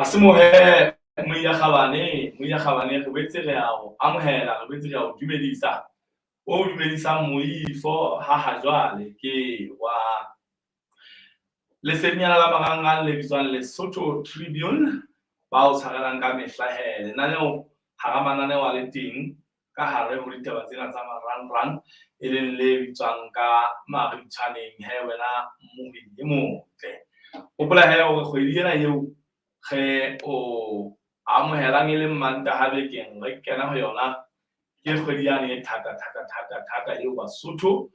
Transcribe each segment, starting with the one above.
Ha se mohe Moiya Kgabane, Moiya Kgabane re boetse re a o amohela, re boetse re a o dumedisa. O dumedisang moifo ha ha jwale ke wa lesedinyana la marangrang le bitswang Lesotho Tribune ba o tshwarelang ka mehla he lenaneo hara mananeo a le teng ka hare ho ditaba tsena tsa marangrang e leng le bitswang ka Maritshwaneng he wena mmohi e motle. Hopola he hore kgwedi ena eo re o amohelang e leng Mantaha bekeng re kena ho yona ke kgwedi yane e thata thata thata thata eo Basotho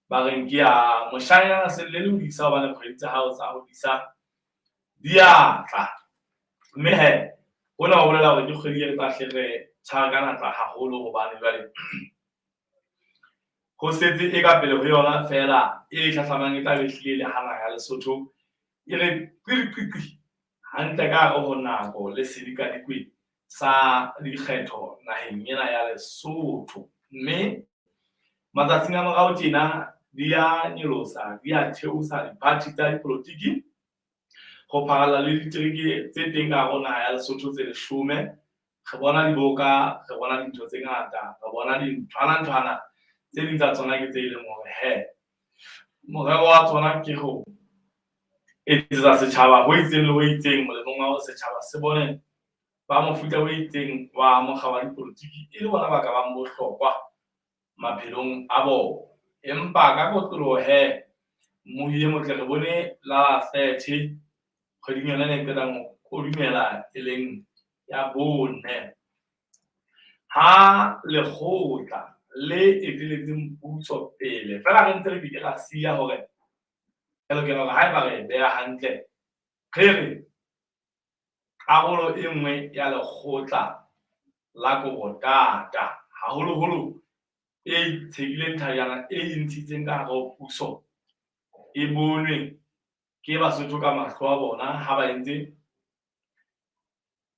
ba reng ke ya moshanyana se llele ho disa hobane kgwedi tsa hao tsa ho disa di a tla. Mme he hona ho bolela hore ke kgwedi e re tla hle re tshware ka natla haholo hobane jwale ho setse e ka pele ho yona feela e hlahlamang e tla be hlile le ha naha ya Lesotho e re qiriqiqi hantle ka hare ho nako le sedikadikwe sa dikgetho naheng ena ya Lesotho. Mme matsatsing a morao tjena di a nyolosa, di a theosa diphathi tsa dipolotiki ho pharalla le ditereke tse teng ka hare ho naha ya Lesotho tse leshome. Re bona diboka, re bona dintho tse ngata, re bona dinthwana-nthwana tse ding tsa tsona ke tse e leng hore he morero wa tsona ke ho etsetsa setjhaba ho itseng le ho itseng molemong wa hore setjhaba se bone ba mofuta o itseng wa mokga wa dipolotiki e le bona ba ka bang bohlokwa maphelong a bona. Empa ka kotloloho he, mmohi e motle re bone la 30 kgweding yona ena e qetang ho kodumela e leng ya bone, ha lekgotla le eteletseng puso pele feela re ntse re ke ke ra siya hore re lokela hore haeba re e beha hantle re re karolo e nngwe ya lekgotla la Kobotata, haholoholo e itshekileng thajana e intshitseng ka hare ho puso, e bonwe ke Basotho ka mahlo a bona ha ba entse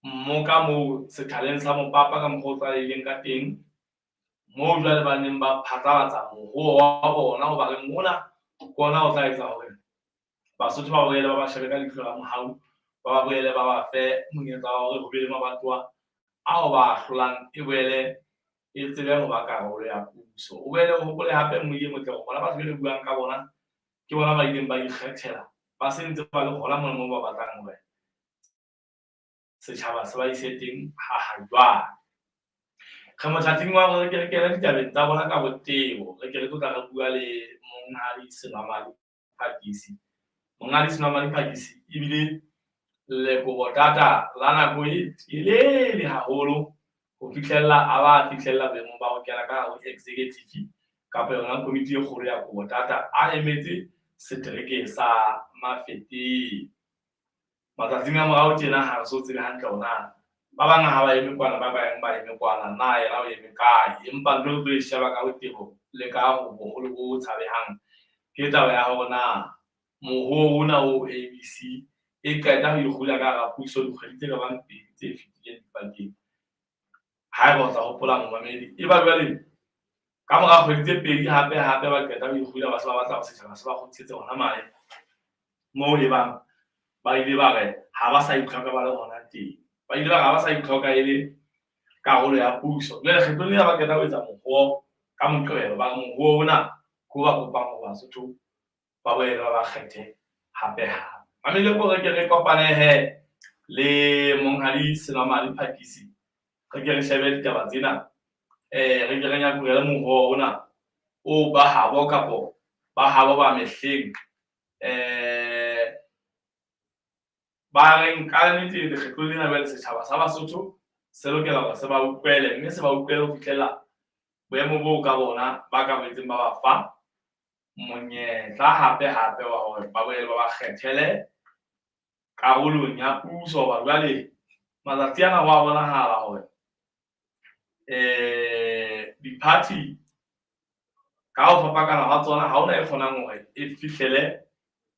mmoka moo sethaleng sa mopapa ka mokgwa o tlwaelehileng ka teng, moo jwale ba neng ba phatlalatsa mohoo wa bona o ba reng mona ke ona o tla etsa hore Basotho ba boele ba ba shebe ka leihlo la mohau, ba ba boele ba ba fe monyetla wa hore ho be le mabatowa ao ba a hlolang e boele e tsebe ho ba karolo ya puso. O boele o hopole hape Mmoiye Motle hore bona batho be re buang ka bona ke bona ba ileng ba ikgethela ba se ntse ba le hona mona moo ba batlang hore setjhaba se ba ise teng ha ha jwale. Re mothating wa hore re ke re kene ditabeng tsa bona ka botebo, re ke re tlo tla re bua le Monghadi Senwamadi Phakisi. Monghadi Senwamadi Phakisi ebile lekobotata la nako e telele haholo ho fihlella a ba fihlella boemong ba ho kena ka hare ho executive kapa yona komiti e kgolo ya Kobotata a emetse setereke sa Mafeteng. Matsatsing a morao tjena ha re so tsebe hantle hore na ba bang ha ba eme kwana ba bang ba eme kwana na yena o eme kae, empa ntho re tlo e sheba ka botebo le ka boholo bo tshabehang ke taba ya hore na mohoo ona o ABC e qeta ho ikgula ka hara puso dikgwedi tse ka bang pedi tse fetileng dipakeng. Haeba o tla hopola momamedi, e ba jwale ka mora kgwedi tse pedi hape hape ba qeta ho ikgula ba se ba batla hore setjhaba se ba kgutlisetse hona mane moo e bang ba ile ba re ha ba sa itlhoka ba le hona teng. Ba ile ba re ha ba sa itlhoka e le karolo ya puso. Jwale kgetlong lena ba qeta ho etsa mohoo ka Moqebelo, ba re mohoo ona ke o ba kopang hore Basotho ba boele ba ba kgethe hape hape. Mamele ko re ke re kopane he le Monghadi Senwamadi Phakisi, re ke re shebe ditaba tsena, re ke re nyakurele mohoo ona o ba habo kapo ba habo ba mehleng ba reng ka nnete lekgetlong lena jwale setjhaba sa Basotho se lokela hore se ba utlwele mme se ba utlwele ho fihlela boemo boo ka bona ba ka boetseng ba ba fa monyetla hape hape wa hore ba boele ba ba kgethele karolong ya puso hoba jwale matsatsi ana ho a bonahala hore di-party ka ho fapakana hwa tsona ha hona e kgonang hore e fihlele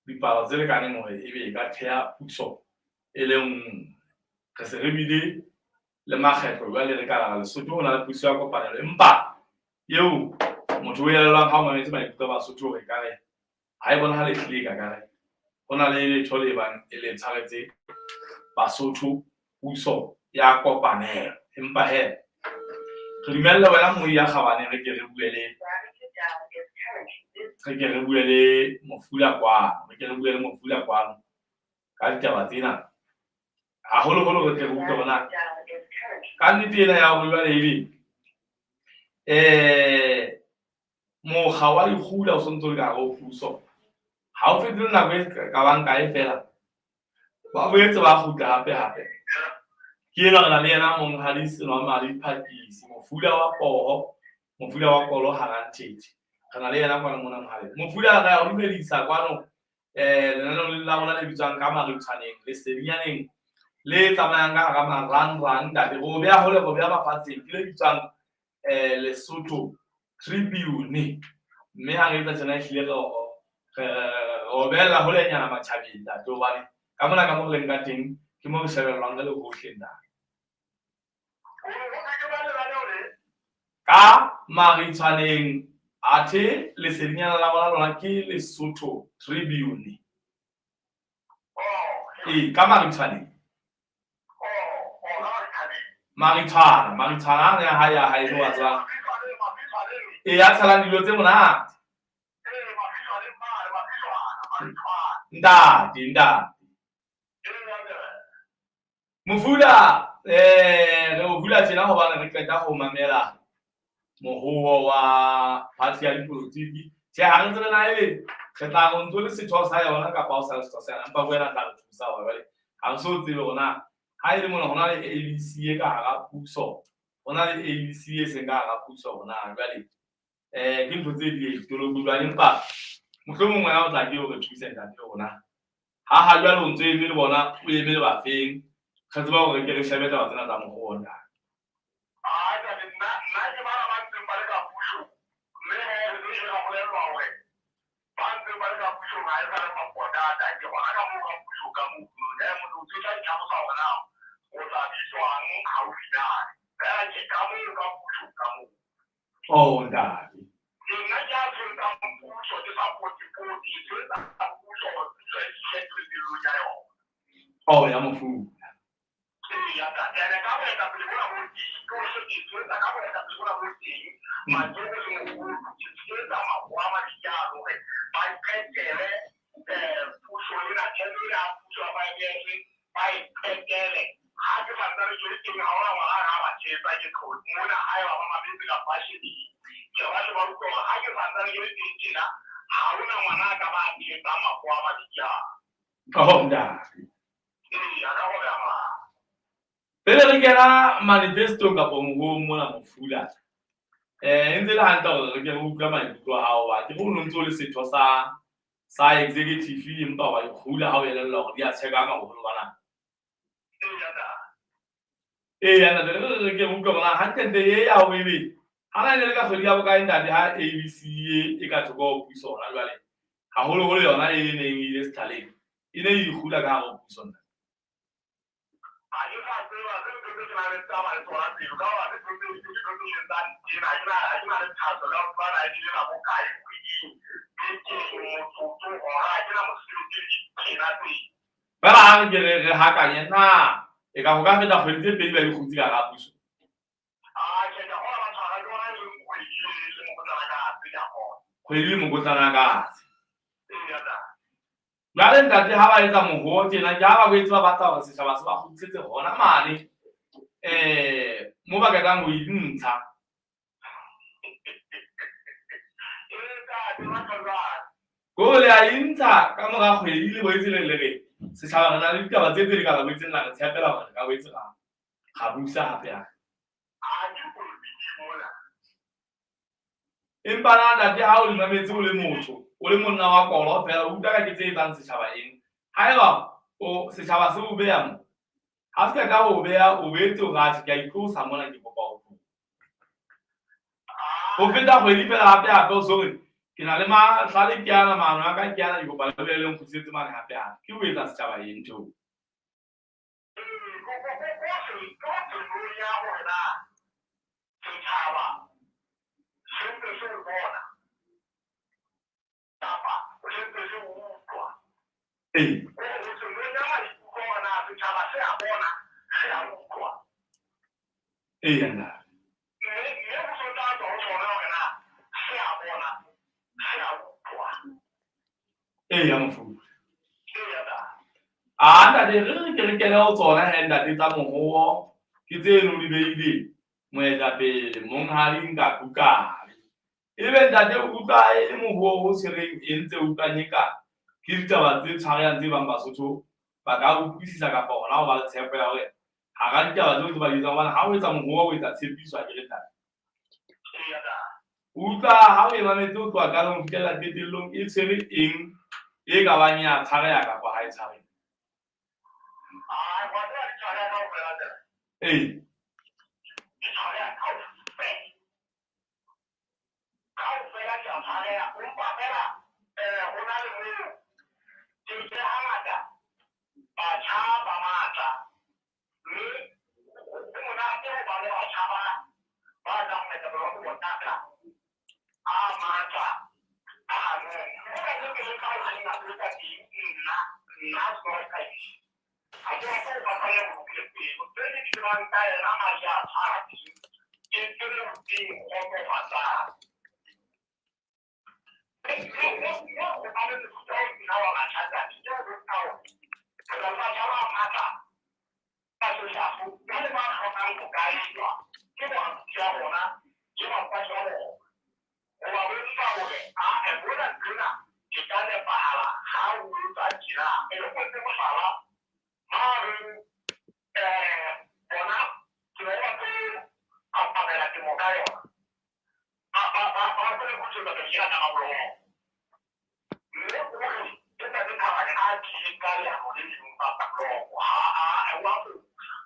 dipalo tse lekaneng hore ebe e ka theha puso e le nngwe. Re se re bile le makgetlo jwale re ka ra Lesotho ho na le puso ya kopanelo empa eo motho o elellwang ha o mametse maikutlo a Basotho hore ekare ha e bonahale ehlile e ka kare ho na le letho le bang e le tshwaretse Basotho puso ya kopanelo. Empa he re dumelle wena moi ya kgabane re ke re bue le re ke re bue le Mofula kwano, re ke re bue le Mofula kwano ka ditaba tsena. Haholoholo re tle re utlwe hore na ka nnete ena ya hore jwale ebe mokga wa dikgula o sontso le ka hare ho puso. Ha o fete le nako e ka bang kae fela ba boetse ba kgutla hape hape. Ke enwa re na le yena Monghadi Senwamadi Phakisi, Mofula wa poho, Mofula wa kolo hara Nthethe. Re na le yena kwano mona mohaleng. Mofula, re a o dumedisa kwano lenaneong la rona le bitswang ka Maritshwaneng, lesedinyaneng le tsamayang ka hara marangrang ntate. Re o beha hole, re o beha mafatsheng. Ke le bitswang Lesotho Tribune. Mme ha re etsa tjena ehlile re o behella holenyana matjhabeng ntate, hobane ka mona ka mo re leng ka teng ke mo re shebellwang re le hohle ntate. Ka Maritshwaneng athe lesedinyana la rona lona ke Lesotho Tribune. Ee, ka Maritshwaneng. Maritshwana, Maritshwana a ne a hae ya hae wa tswa. Ee, ya tshelang dilo tse monate. Ntate, ntate. Mofula, re o hula tjena hobane re qeta ho mamela mohoho wa party ya dipolotiki. Tjhe, ha re tsebe na ebe re tla re o ntso le setho sa yona kapa o sa le setho sa yona, empa wena tla re thusa hore jwale ha re so tsebe hore na ha e le mona hona le ABC e ka hara puso, hona le ABC e seng ka hara puso hore na jwale ke ntho tse di ditoloko jwale, empa mohlomong wena o tla ke o re thuse ntate rona. Ha ha jwale o ntso eme le bona, o eme le bafeng, re tseba hore ke re shebe taba tsena tsa mohoho ntate. Nna ke bana ba ntseng ba le ka pusong, mme he re tlo ra bolellwa hore ba ntseng ba le ka pusong ha e sa le mapodata, ke gona ka moo ka pusong ka moo. Motho o tla itlhalosa hore na o tla bitswang haufinyane, fela ke ka moo ka pusong ka moo. Oh ntate. Nna ke a tshwetsang puso, ke sa potipoti, ke tshwetsa puso hore puso e fihle qetellong ya yona. Oh ya Mofula. Eya, ene ka boetapele bona bo teng, ke o ke tshwetsa ka boetapele bona bo teng, matsoho le mohodu, ke tshwetsa mahoa a mabedi ano hore ba qetele puso ena, tjhelete ena ya puso ya 5 years, ba e qetele. Ha ke santsane ke le teng, ha hona ngwana a ba thetsa ke tlo mona, haeba ba mametse kapa ba shebile, ke ba tle ba utlwe hore ha ke santsane ke le teng tjena, ha hona ngwana a ka ba thetsang mahoa a mabedi ano. Oh ntate. Eya, ka ho beha molao. Pele re kena manifestong kapa mohoong mona Mofula, e ntse le hantle hore re ke re utlwe maikutlo a hao, hoba ke re o no ntse o le setho sa executive empa wa ikgula ha o elellwa hore di a tshekama boholo ba nako. Eya ntate, re re ke re utlwe hore na hantlentle e ya hore ebe ha na e ne le ka kgwedi ya bokae ntate ha ABC e ka thoko ho puso hona jwale, haholoholo yona e neng e ile sethaleng e ne e ikgula ka hare ho puso ntate. Ha ke sa tseba se ntho tse ke nang le taba le tsona tseo, ka hoba se ntho tse ke ntho tse etsang tjena, ha ke na le thahasello ya ho tseba na e bile nako kae kgweding, bekeng, motsotso, hora, ha ke na mosebetsi le ditena tseo. Fela ha re ke re re hakanye na e ka ho ka feta kgwedi tse pedi ba ikgutse ka hara puso. Atjhe, ke a kgolwa ba tshwara ke bona e leng kgwedi le mokotlana ka tse, ke a kgolwa. Kgwedi le mokotlana ka tse. Eya ntate. Jwale ntate ha ba etsa mohoo tjena ke ha ba boetse ba batla hore setjhaba se ba kgutlisetse hona mane mo ba qetang ho intsha. Ee ntate, ba tjho jwalo. Ko le a intsha ka mora kgwedi le boetse le le re setjhaba re na le ditaba tse tse le ka re boetseng la re tshepela hore re ka boetse ra busa hape hape. Ha ke politiki mona. Empa na ntate ha o di mametse o le motho, o le monna wa kolo fela, o utlwa ka ke tse etsang setjhaba eng? Haeba o setjhaba se o beha mo, ha se qeta ho o beha, o boetse o re atjhe ke a itlosa mona ke kopa ho tloha. Ho feta kgwedi fela hape hape o so re ke na le mahlale ke ana, maano a ka ke ana, ke kopa le boele le nkgutlisetse mane hape hape. Ke ho etsa setjhaba eng ntho eo? Ko ya hore na setjhaba se ntse se o bona kapa se ntse se o utlwa. Ee. Ko ho tseleng ya maikutlo hore na setjhaba se a Eya ntate. Mme ho so tla tswa ho sona hore na se a bona, se a utlwa. Eya mofuta. Eya ntate. A ntate re ke re kene ho tsona he ntate tsa mohoho ke tseno di beileng moetapele monghadi Nkaku Kabi. Ebe ntate o utlwa e le mohoho o tshwereng eng tse utlwang eka ke ditaba tse tshwarehang tse bang Basotho ba ka utlwisisa kapa hona ho ba le tshepo ya hore hara ditaba tseo tse ba di etsang hobane ha o etsa mohoho o etsa tshepiso akere ntate. Eya ntate. Utlwa ha o e mametse ho tloha qalong ho fihlela qetellong e tshwere eng e ka bang ya tshwareha kapa ha e tshwarehe? Ai, wa tseba di tshwareha kaofela ntate. Ee. Di tshwareha kaofela. Kaofela di a tshwareha. Empa feela ho na le moo ke ke hangata batjha ba matla. Mme ho monate ho ba le batjha ba ba tlang moetapele wa Botaka a matla a hanong. Mme ka ke le ka ho nna le ka teng nna nna Snow. Ha ke rate ho bapala bolokile pelo. Tse ke di tsebang ka yena madi a tshwara teng. Ke tse teng kgotsofatsang. Mme ho ba le mofuta o tjena wa batjha ntate, ke o bontsha hore re na le batjha ba matla ba sehlahlo, jwale ba hlokang ho kaelwa ke baruti ba bona le batswadi ba bona. Ho ba bontsha hore ae mona nthwena e ka nepahala ha o etsa tjena. E re ke etse mohlala, ba reng bona tsela e ba tlo atamela temo ka yona. Ba ba ba ba tlo le khutlisetsa tabeng ena ka maboloho. Mme o re ke ntate Thabane a tlileng ka leano le leng la maboloko. Ha a wa fosa.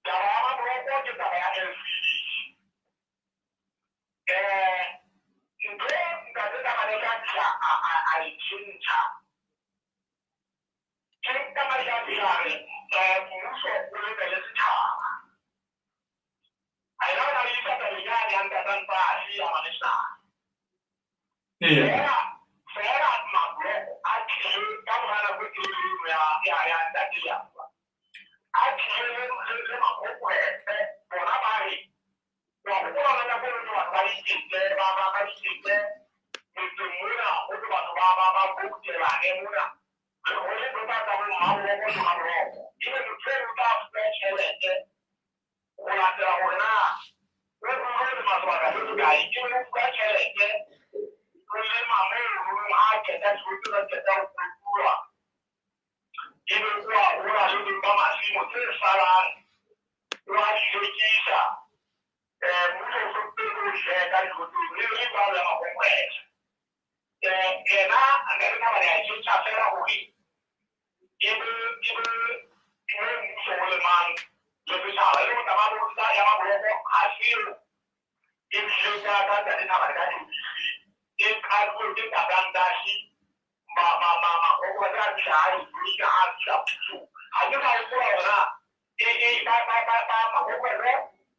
Taba ya maboloko ke taba ya LCD. Ntho e ntate Thabane ka fihla a e tjhentjha. Ke Thabane ka fihla a re mmuso o lebele setjhaba. A ena o na le isa tabeng yane ya ntate Mpati ya Maleshana. Eya. Feela feela maboloko a tlile ka mora nako e telele eno ya ya ya ntate Leabua. A tlile le le le makgokwetse bona ba re wa hopola hona nako eno batho ba dikete ba ba ba dikete metseng mona ho thwe batho ba ba ba voutelane mona. Re ho le ntho tsa tsa bo mmaboloko le maboloko. Ebe motho eno o tla fuwa tjhelete ho latela hore na o ruile lema sebaka se sekae. Ebe o fuwa tjhelete o lema mono ha a qeta dijo tsena di qeta ho kotulwa. Ebe o a hola le beng ba masimo tse salang o a di rekisa. Mmuso o so o di reka dijo tseo le le jwalo ya makgwekgwethe. Yena ntate Thabane a e tjhentjha feela hore ebe ebe ebe mmuso o lemang le setjhaba. E le hore taba ya maboloko ha se eo e tlileng ka ka ntate Thabane ka ABC. E qaduwe ke Ntate ma ma ma makgwekgwethe a fihla a e bika ha a fihla pusong. Ha ke sa hopola hore na e e ba ba ba ba makgwekgwethe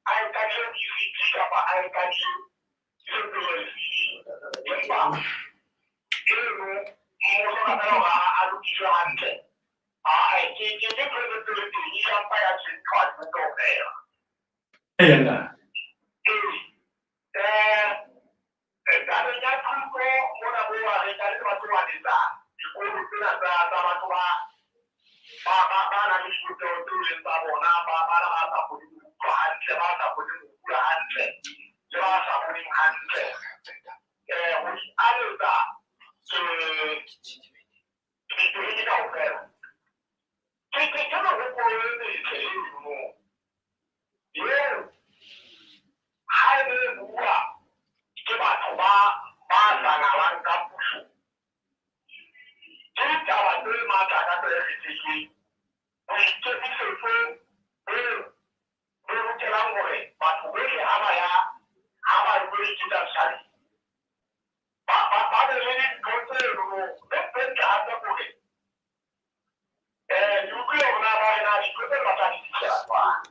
a e qadile BCP kapa a e qadile LCD. Empa eno mmuso ka feela hore a lokiswe hantle. Ae ke ke ke ntho e sentse le teng ya mpa ya tjhentjhwa kaofela. Eya ntate. Ee, tabeng ya thuto mona moo re ka le batho ba etsa dikolo tsena tsa tsa batho ba ba ba ba nang le dibopeho tseo leng tsa bona, ba bana ba sa kgoneng ho utlwa hantle, ba sa kgoneng ho bua hantle, le ba sa boneng hantle. Ho di aletsa ditereke kaofela. Ke ke ke mehopolo e metle eno. Eo ha e ne e bua ke batho ba ba sa ngalang ka puso. Ke ditaba tse matla ka tsela e kgethehileng. Boikemisetso boo bo lokelang hore batho bohle ha ba ya ha ba ilo iketsa setjhabeng ba ba ba be le dintho tse nono mme ntho e ntle hape ke hore ke utlwile hore na ba re na dintho tse le batla di fihlela jwang.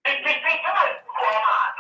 Ke ke ke ke maikutlo a matle.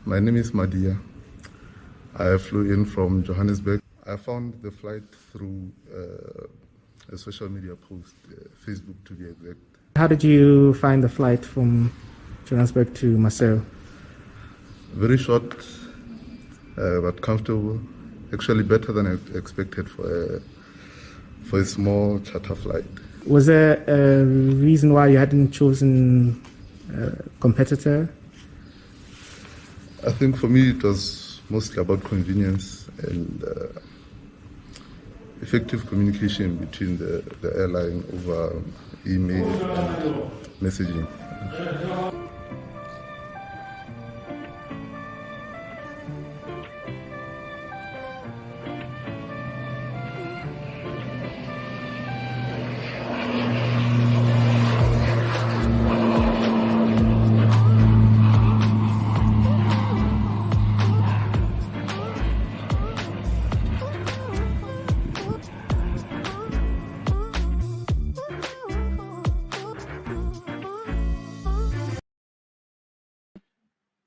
My name is Madia. I flew in from Johannesburg. I found the flight through a social media post, Facebook to be exact. How did you find the flight from Johannesburg to Maseru? Very short, but comfortable. Actually better than I expected for a small charter flight. Was there a reason why you hadn't chosen a competitor? I think for me it was mostly about convenience and effective communication between the airline over email and messaging.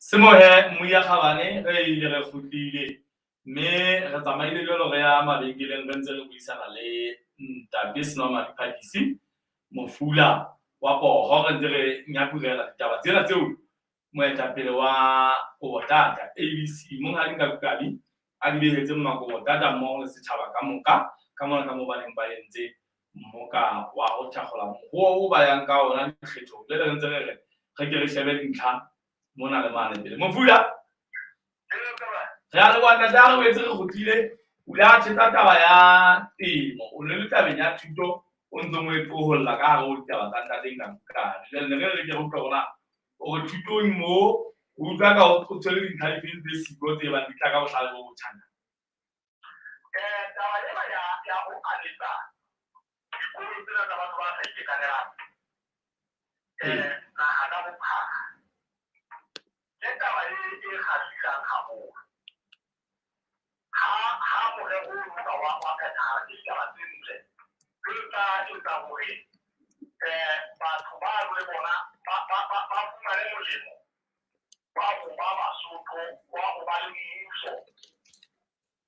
Semohe Moya Kgabane re ile re kgutlile mme re tsamaile jwalo re ya mabenkeleng re ntse re buisana le ntate Senwamadi Phakisi Mofula wa poho, re ntse re nyakurela ditaba tsena tseo moetapele wa Kobotata ABC monghadi Nkabi a di behetse Makobotata mmoho le setjhaba ka moka ka mona ka moo ba neng ba entse mmoka wa ho thakgola mohoo o ba yang ka ona dikgethong. Jwale re ntse re re re ke re shebe dintlha mona le mane pele. Mofula, re a leboha ntate, ha re boetse re kgutlile. O ile a thetsa taba ya temo, o ne le tabeng ya thuto, o ntseng o e qoholla ka hare ho ditaba tsa ntate Nkabi. Jwale ne re re ke re utlwa hore na hore thutong moo o utlwa ka o tshwere dintlha difeng tse siko tse bang di tla ka bohlale bo botjha na? Taba ena ya ho anetsa dikolo tsena tsa batho ba sa itekanelang naha ka bophara ke taba e kgahlisang haholo. Ha morero o ka wa phethahala, ke ditaba tse ntle tse tla etsa hore batho bano le bona ba fumane molemo wa ho ba Basotho, wa ho ba le mmuso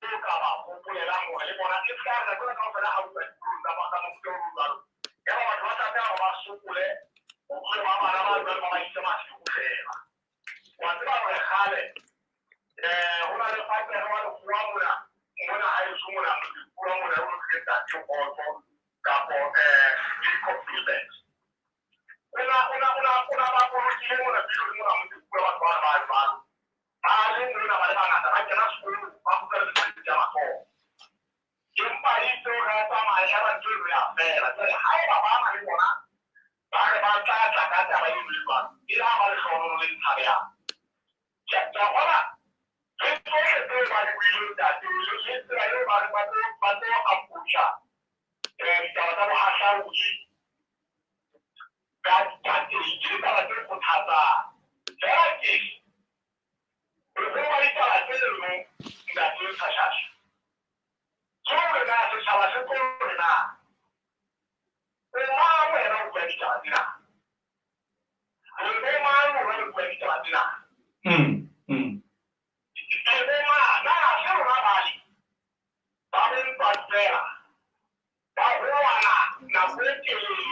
o ka ba hopolelang hore le bona e ska re tsena kaofela ha utlwa dikolong tsa mofuta o jwalo. Yaba batho ba tlameha hore ba sokole ho dule ba bana ba jwalo ba ba ise Maseru feela. Wa tseba hore kgale ho na le fatere wa lekgowa mona mona haeso mona Motsekua mona o lokile ntate Kgotso kapo Jacob Gilbert. Ona ba bolokile mona pele mona Motsekua batho bana ba jwalo. Ba le mona ba le bangata ba kena sekolo ba kgutla le mesebetsi ya matsoho. Empa itse o re tsamaya ya ba ntho eno ya fela. Jwale haeba ba na le bona ba re ba tla tla ka taba eno e jwalo, e la ba lehlohonolo le tshabehang. Ke a bona le tsohle tseo ba di buileng ntate, le tsela eo ba re ba tlo approach-a ditaba tsa bohahlaudi ka teng, ke ditaba tse kgothatsang. Fela ke boholo ba ditaba tseno ntate Tshashashe, ke hore na setjhaba se tlo hore na o mang wena o bua ditaba tsena, o mang wena o bua ditaba tsena. Ke mang na se rona bale ba bontwa fela ba howana nako e telele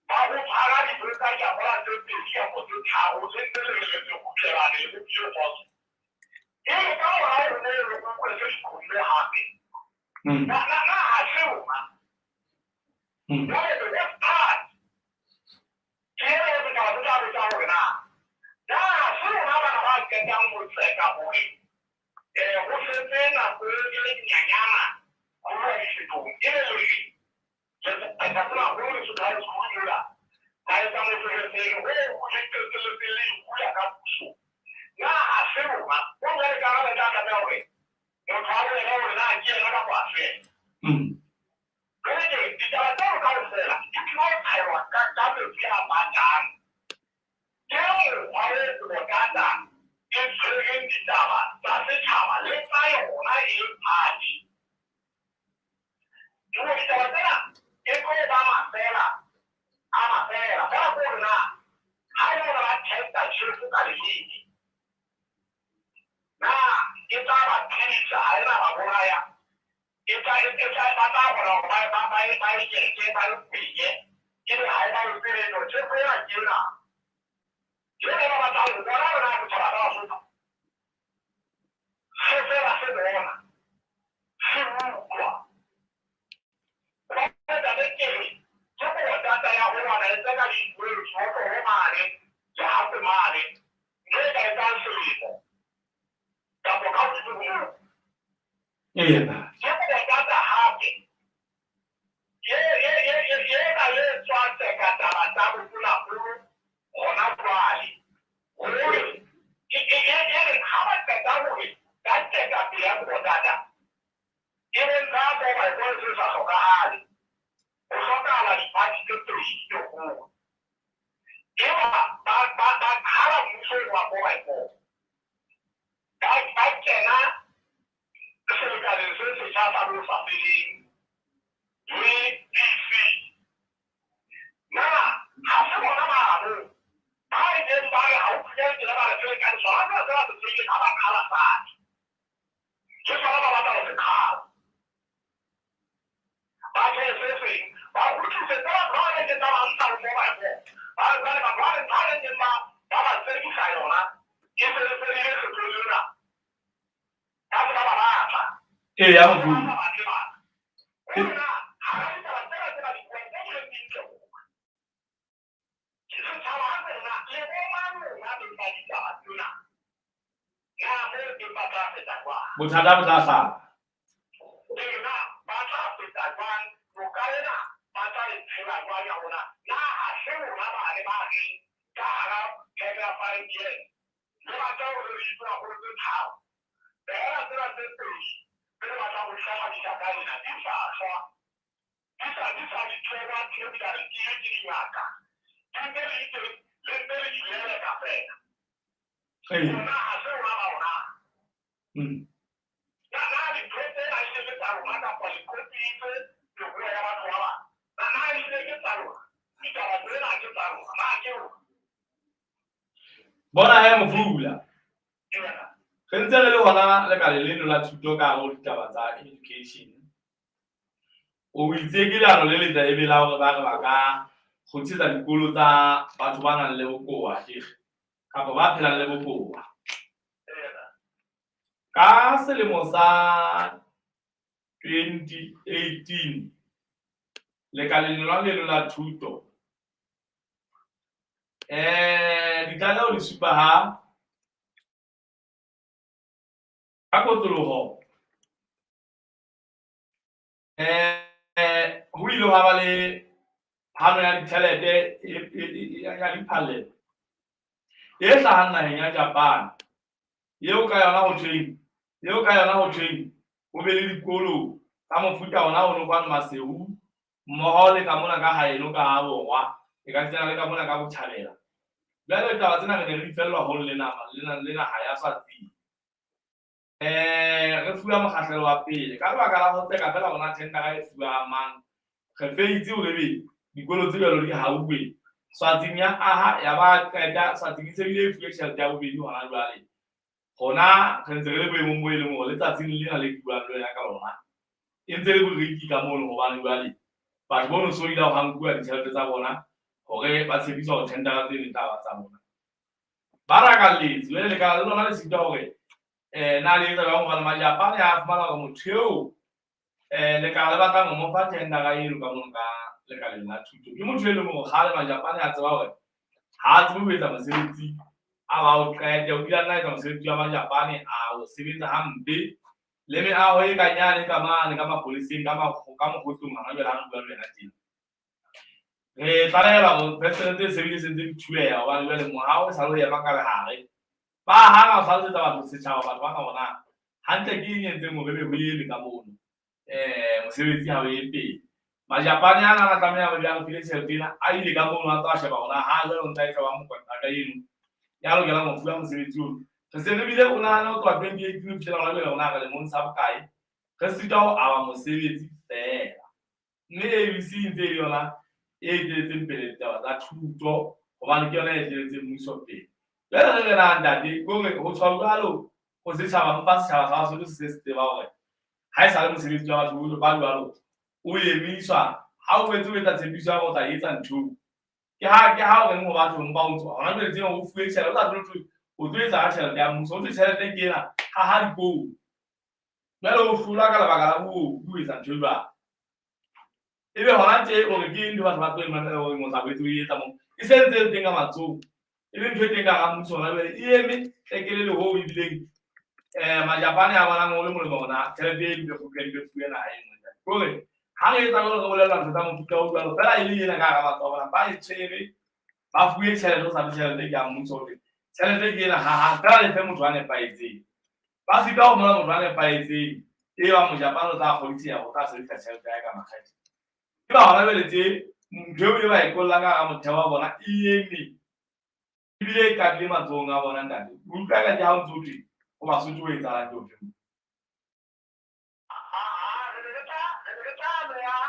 ba ho tshwara dipotsa diapola tse pedi kapo tse tharo tse ntse le re re kgutlelane le bopilo kgotso. Ebe ka mora hore re re utlwe se dikgomme hape. Na ha se rona. Jwale the worst part ke ena e setjhaba se tla botsa hore na ha se rona bana ba qetang ho tseka hore ho setse nako e le nyanyana ho bua dikgethong, e le re le tsela haholo Lesotho ha e sekolo ba etsa moferefere ho le qetelletseng le dihula ka puso. Na ha se rona ho jwale ka ha le tla tlameha hore motho a bolele hore na ke yena kapa ha se yena. Jwale ditaba tseo kaofela di tlilo phaelwa ka metsi a batang. Ke mokgwa o Kobotata e tshwereng ditaba tsa setjhaba le tsa yona e le party. Jwale ditaba tsena e tlo ba mafela a mafela. Fela ke hore na ha e le hore ba testa tjhefo ka leleme, Eya. Eya, mofula. Bothata bo tla hlaha. Ee. Mm. Bona he mofula. Re ntse re le hona lekaleng leno la thuto ka hare ho ditaba tsa education. O itse ke leano le letle ebe la hore ba re ba ka kgothisetsa dikolo tsa batho ba nang le bokowa akere kapa ba phelang le bokowa. Ka selemo sa 2018 lekaleng lona leno la thuto ditlaleho di supa ha ka kotloloho ho ile hwa ba le phano ya ditjhelete ya diphallelo e hlahang naheng ya Japan eo ka yona ho thweng eo ka yona ho thweng ho be le dikolo tsa mofuta ona ono kwano Maseru mmoho le ka mona ka haeno ka borwa e ka tsena le ka mona ka botjhabela. Jwale ditaba tsena re ne re di fellwa hole le nama le naha ya Swaziland. Re fuwa mokgahlelo wa pele ka lebaka la ho tseka fela rona thendera e fuwa mang. Re feitse hore ebe dikolo tse jwalo di hauwe. Swatsing ya aha ya ba qeta Swatsing e se bile e fuwe tjhelete ya bobedi hona jwale. Rona re ntse re le boemong bo e leng hore letsatsing lena le ke buang le wena ka lona e ntse le boriki ka mono hobane jwale batho bono so ile ha nkuwa ditjhelete tsa bona hore ba tshepiswa hore thendera tseno e tla ba tsa bona. Ba rakalletse jwale lekala le lona le sitwa hore na le etsa jwang hobane Majapane a fumana hore motho eo lekala le batlang ho mo fa thendera eno ka mono ka lekaleng la thuto ke motho e leng hore kgale Majapane a tseba hore ha a tsebe ho etsa mosebetsi a ba o qete o kile a nna etsa mosebetsi wa Majapane a o sebetsa hampe le meaho e ka nyane ka mane ka mapoleseng ka ka mokgotlong hona jwale ha re bua le wena tjena. Re tlalehela hore fesetere tse sebile se ntse di thubeha hobane jwale mohaho e sale o ema ka lehare. Ba hana ho hlalosetsa batho setjhaba batho bana hore na hantle ke eng e entseng hore ebe ho eme ka mono. Mosebetsi ha o ye pele. Majapane ana a tlameha hore a re file tjhelete ena a ile ka mono a tla sheba hore na ha jwale o ntsa etsa wa mokontraka eno ya lokelang ho fuwa mosebetsi ono. Re se re bile o nahane ho tloha 2018 ho fihlela hona jwale hore na re lemong sa bokae re sitwa ho aba mosebetsi feela. Mme ABC e ntse e le yona e eteletseng pele ditaba tsa thuto hobane ke yona e eteletseng mmuso pele. Jwale re re na ntate ke hore ho tshwa jwalo ho setjhaba mpa setjhaba sa Basotho se se tseba hore Ha e sa le mosebetsi wa batho ba jwalo o emiswa, ha o boetse o etsa tshepiso ya hore o tla etsa ntho. Ke ha o reng ho batho mpa o tswa. Hona jwale tsena o fuwe tjhelete, o sa tsebe o tlo etsa ka tjhelete ya mmuso. O thwe tjhelete ke ena, ha ha dikolo. Jwale o hlolwa ka lebaka la ho etsa ntho e jwalo. Ebe hona tje o re ke ntho batho ba tlo e mamela hore o tla boetse o etsa moo. E se ntse e le teng ka matsoho. E le ntho e teng ka hara mmuso hona jwale. E eme tlekelele hoo ebileng Majapane a bonang ho le molemo hore na tjhelete e dule kgutle e fuwe naha e nngwe. Ke hore ha re etsa jwalo re bolella ntho tsa mofuta o jwalo feela e le ena ka hara matsoho a bona ba e tshwere ba fuwe tjhelete o sa le tjhelete ke ya mmuso hore tjhelete ke ena ha ha feela le fe motho a nepahetseng. Ba sita ho ngola motho a nepahetseng e ba Mojapane o tla kgodiseha hore o tla sebedisa tjhelete ya hae ka makgethe. E ba hona jwale tje ntho eo e ba e kollang ka hara motheo wa bona e eme ebile e qadile matsohong a bona ntate. O utlwa ka ke ha o ntso thwe ho Basotho ho etsahalang ke ofe? Re ne re tla beha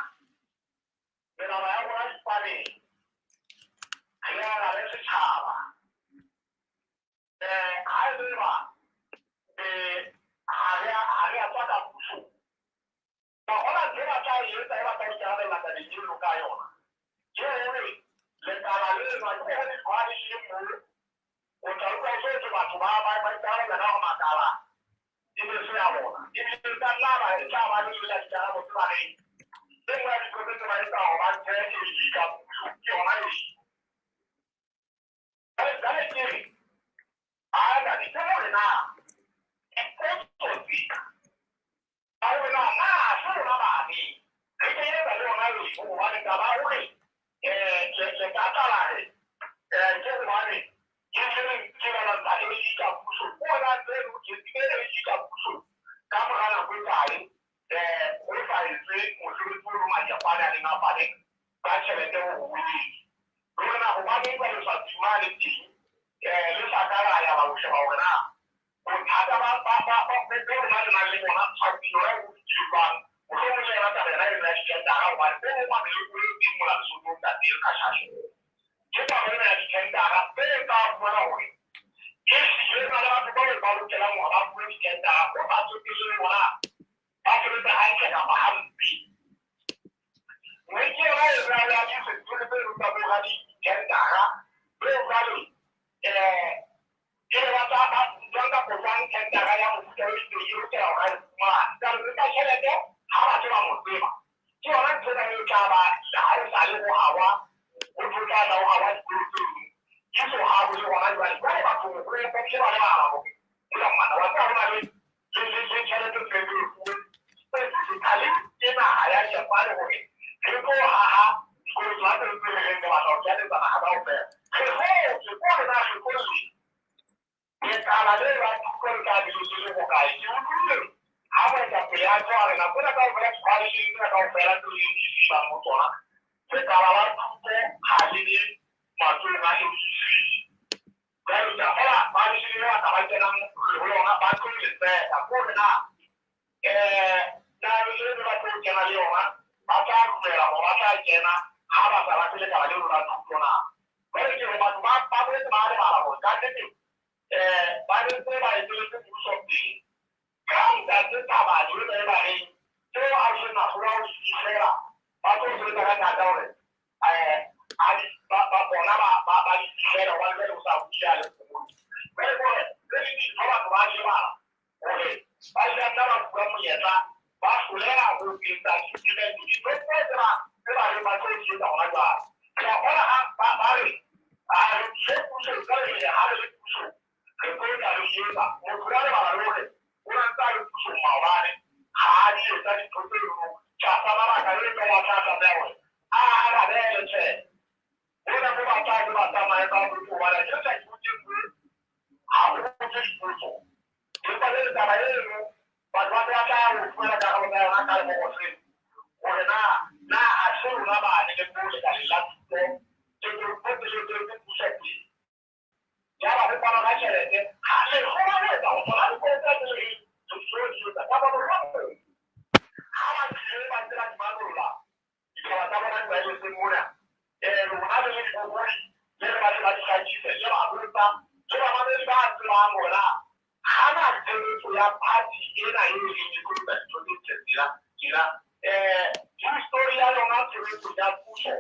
melao ya rona dipaneng, re alabe setjhaba. Ha e le ba ha re a tswa ka puso. Ha hona ntho e ba tla e etsa e ba tla ikarabella tabeng eno ka yona. Ke hore lekala leno, ha ke hore di-coalition moo, o tla utlwa o so thwe batho ba ikarabella ka hore makala e be se ya bona. Ebile e ka nna ba e tla ba le la dikarabo tse ba reng. E nngwe ya dintho tse ba etsa hore ba ntshe AG ka puso, ke yona AG. Jwale ke re, a ntate, ke hore na dipotso tse tsa hore na na se rona bane re kenyetsa le yona eng, hobane taba ya hore le ka tla la re ke hobane ke le ke ba ntsha AG ka puso, ke hona tse loketseng AG ka puso ka mora nako e kae ho sa etswe mosebetsi o Majapane a neng a fane ka tjhelete hore o etse. Le hore na hobaneng jwale Swatsi mane teng le sa ka la ya la ho sheba hore na bothata ba rona re nang le bona Swatsi yona e bopilwe jwang. Mohlomong le yona taba yona eno ya dithendara, hobane o mong wa meloko e teng mona Lesotho ntate Khashashe. Ke taba ena ya dithendara tse tsa fumana hore ke hlile na le batho bao ba lokelang hore ba fuwe dithendara ho sa tsotellehe hore na ba sebetsa hantle kapa hampe. Mme ke yona e re ya disetori tse tsa bo radithendara tseo jwale ke re ba tla ba jwang kapa jwang thendara ya mofuta o itseng e lokela hore a e fumane. Jwale ka tjhelete ha ba tseba mo tseba. Ke yona ntho ena e tla ba ha e sa le ho hawa, ho tlo tla tla ho hawa dikolo tse ding. Ke so ha ho le hona jwale. Jwale batho ho le ba bile ba lebala hore hela ngwana wa tseba hona le tjhelete tse le fuwe. Specifically ke naha ya Japan hore re tlo haha dikolo tsona tse tse re reng re batla ho kenyetsa naha kaofela. Re hotse ko re na re tlo lekala le la thuto le tla be le le hokae. Ke utlwile ha moetapele a tswa re nako ena kaofela di-coalition tsena kaofela tseo NDC bang ho tsona, lekala la thuto ha le le matsohong a NDC. Jwale ke a kgolwa coalition e batla ba kenang ho yona ba tlo le tseka. Ke hore na na e ba tlo kena le yona ba tla dumela hore ba tla kena ha ba sa batle lekala leno la thuto na. Jwale ke re batho ba boetse ba lebala hore kannete ba ntse ba eteletse mmuso pele. Ka ntate Thabane ena e ba reng tseo a ileng a hlola ho di fihlela, ba tlo sebetsa ka thata hore a bona ba di fihlela hobane jwale o sa buile a le moholo. Jwale ke hore tse ding dintho batho ba lebala hore ba ile nna ba fuwa monyetla ba hloleha ho etsa di-implement dintho tse tse ba reng ba tlo di etsa hona jwale. Ke a bona ha ba re a re tlile pusong, jwale re ha re le pusong re tlo tla re etsa. Motho ya lebala le hore o na ntse a le pusong maobane ha a di etsa dintho tse jwalo tlasa mabaka le tlo wa tla tlameha hore a arabele tjhe. Hona mo ba tla ke ba tsamaye ba botse hobane ke tla ke botse nngwe ha ho botse dipotso. Empa jwale taba eno batho ba tla ho fumana karabo tsa yona ka lebokoseng hore na ha se rona bane le moo lekaleng la thuto ke tse puso pele. Yaba ho fana ka tjhelete ha le kgona ho etsa ho tsona dikolo tse tse reng re tlo di etsa kapa mohlomong ha ba tlile ba ntse ba di manolla ditaba tsa bona di ba eletseng mona rona re le dibohodi le re ba tle ba di hlakise le ba botsa le bamamedi ba tsebang hore na ha na ditshebetso Tshebetso ya party ena e reng e tlo etsa dintho tse ntle tsela tjena, history ya yona tshebetso ya puso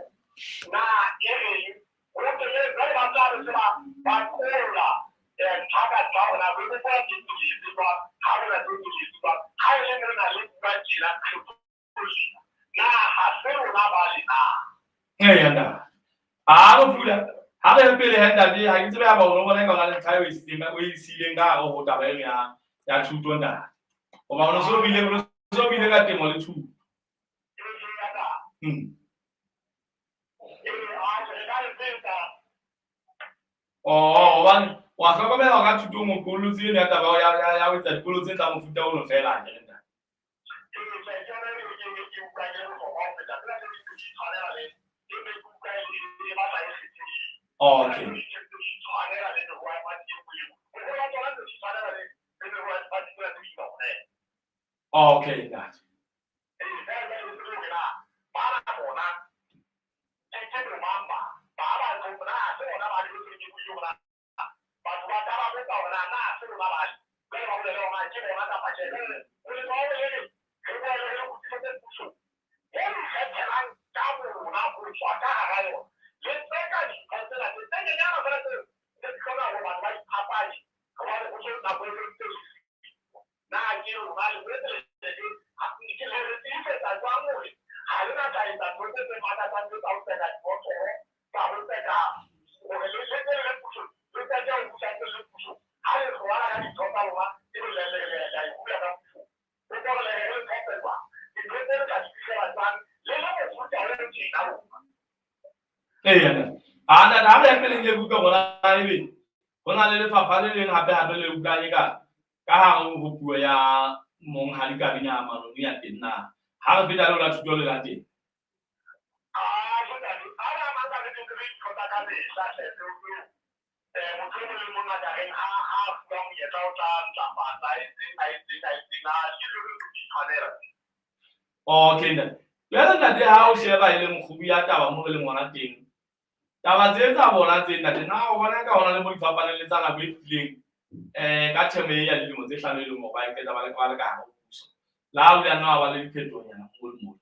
na e reng? Ho teng jwale ba tla re se ba qolla ntlha ka ntlha hore na re bopa tse tsweletse jwang, ha re na tse tsweletse jwang, ha e le re na le bua tjena re na ha se rona ba le na. Eya ntate. A Mofula, ha re ye pele he ntate, ha ke tsebe ha ba o bona ka ona le ntlha eo e o e siileng ka hare ho taba eno ya thuto ntate. Hoba o no so bile ka temo le thuto. Oh, hobane wa hlokomela hore ka thutong o qollotse eno ya taba ya ho etsa dikolo tse tsa mofuta ono feela akere ntate. Okay. Okay, ntate. Eya, a ntate, ha re ya pele ke utlwa hore na ebe ho na le lefapha le leng hape hape le utlwang e ka ka hare ho puo ya monghadi Kabina Manoni ya teng na. Ha re feta le ho la thuto le la teng. Okay, ntate. Jwale ntate, ha o sheba e le mokgubu ya taba mo re leng hona teng, taba tse tsa bona tse ntate, na o bona ka hona le mo di fapaneng le tsa nako e fetileng ka term e ya dilemo tse hlano e leng hore ba e qeta ba le ka hare ho puso. Le ha o ile a nna wa ba le diphetohonyana mo le mo.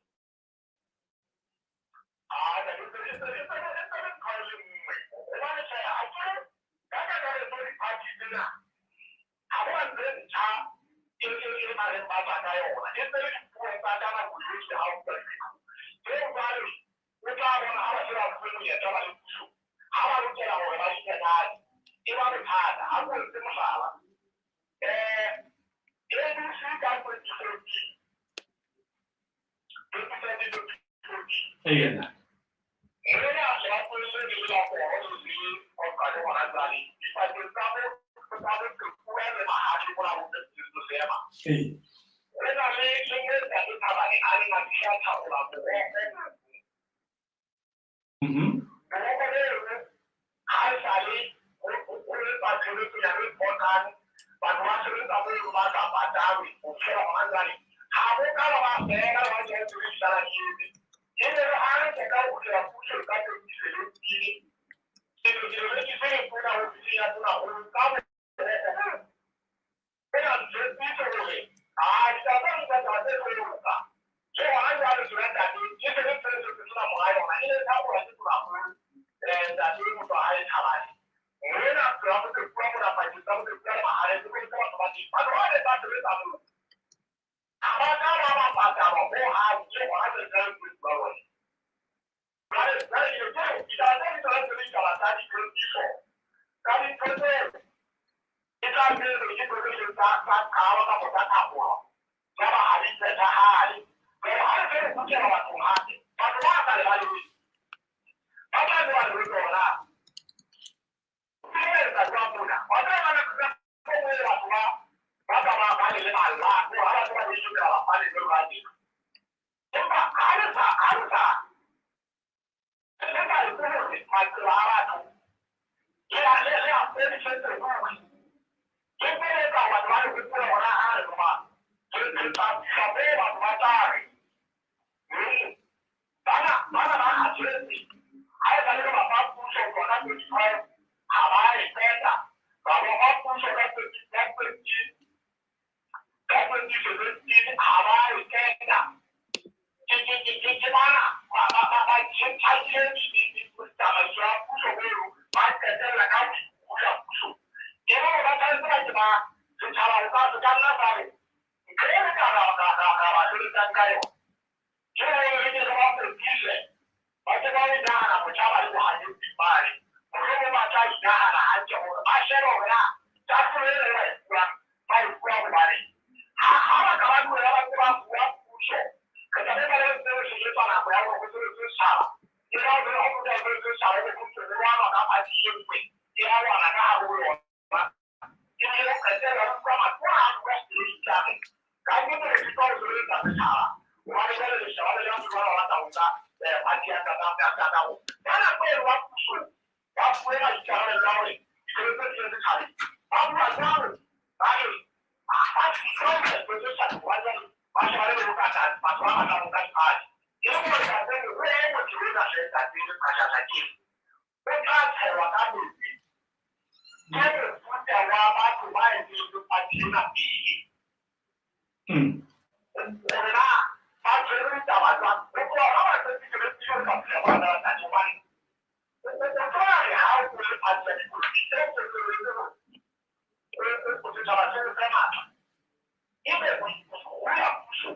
Eya. Ee. Mhm. 2017 ha ba e kena. Ke bana ba tjhaile tsamaiso ya puso eo, ba qetella ka ho ikgula puso. Ke hore ba tshwanetse ba ke ba setjhaba se ka nna sa re ntho e re ka ba sebetsang ka yona ke hore re ke re ba fetise, ba ke ba e nahana botjha ba le bohanyetsi mane, mohlomong ba tla inahana hantle hore ba shebe hore na kahlolo e re ba e fuwang ba e fuwa hobane ha ba ka ba tlohela ba ntse ba fuwa puso, re tla be ba le ntse re sebetsa nako ya hore ho sebetse setjhaba. Ke ha ho motho a sebetse setjhaba, ebe ho ntse ho lwanwa ka party e nngwe, e a lwana ka hare ho yona. Ebile o qetella o utlwa matona a bua straight a re, ka nnete re sitwa ho sebeletsa setjhaba, hobane jwale leshaba le jang jwalo ba batla ho nka party ya tata ho. Ka nako eno ba puso, ba fuwe maikarabelo a hore ditshebetso di ye setjhabeng. Ba bua jwalo, ba re ba sitwa ho etsa ditshebetso setjhabeng hobane jwale ba shebane le ho ka batho ba batlang ho nka di-party. Ke le hore ntate ho e motho ena hle ntate Mashasha ke o tla tshelwa ka metsi ke mofuta wa batho ba etelletseng party ena pele. Hore na ba tshwere ditaba jwang, ho tloha ha ba 2017 re ka phela bona ntate, hobane o tlo re ha o le party ya dipolotiki e tswelletse hore o setjhaba se fe matla, ebe o ikgula puso.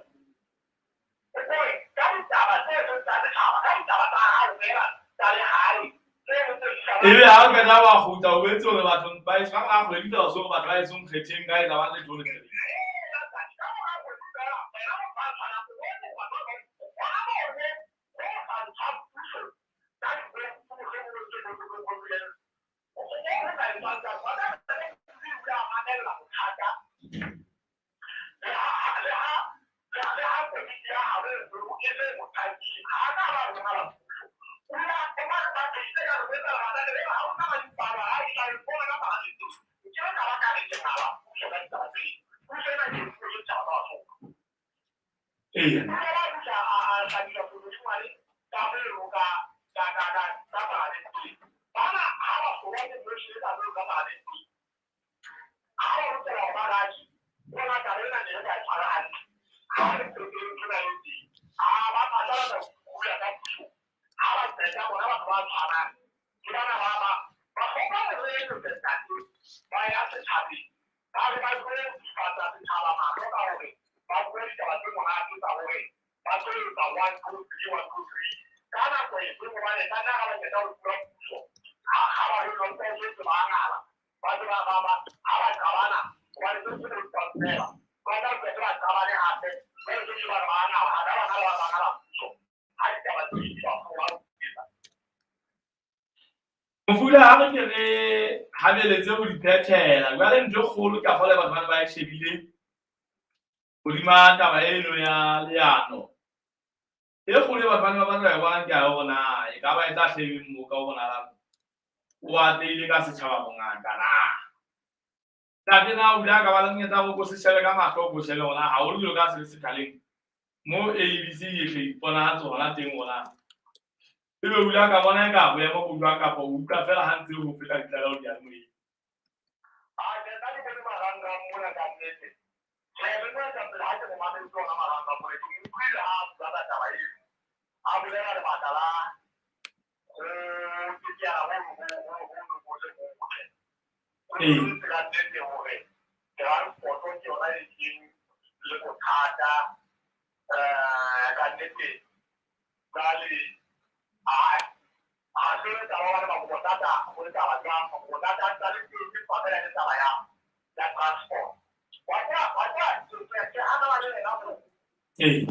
Hore ka ditaba tse seng tsa setjhaba, ka ditaba tsa hao feela tsa lehae tse tse Ebe ha o qeta wa kgutla, o boetse hore batho ba eso ka mora kgwedi feela so hore batho ba eso nkgetheng ka etsa ba letho le tleleng. Eya. Mofula ha re ke re habeletse ho di phethela. Jwale ntho e kgolo ka fole batho ba ne ba e shebile hodima taba eno ya leano. E kgolo e batho ba ne ba batla ho e bona ke ya hore na e ka ba e tla hlebeng mo ka ho bonahalang o atlehile ka setjhaba bongata na. Ntate na o ile a ka ba le monyetla wa hore o se shebe ka mahlo, o shebe hore na haholo jwalo ka se le sethaleng mo ABC e hle iponahatse hona teng hore na ebe o ile a ka bona eka boemo bo jwang kapa o utlwa feela ha ntse ho feta ditlaleho diyalemoyeng. Ee. Ee.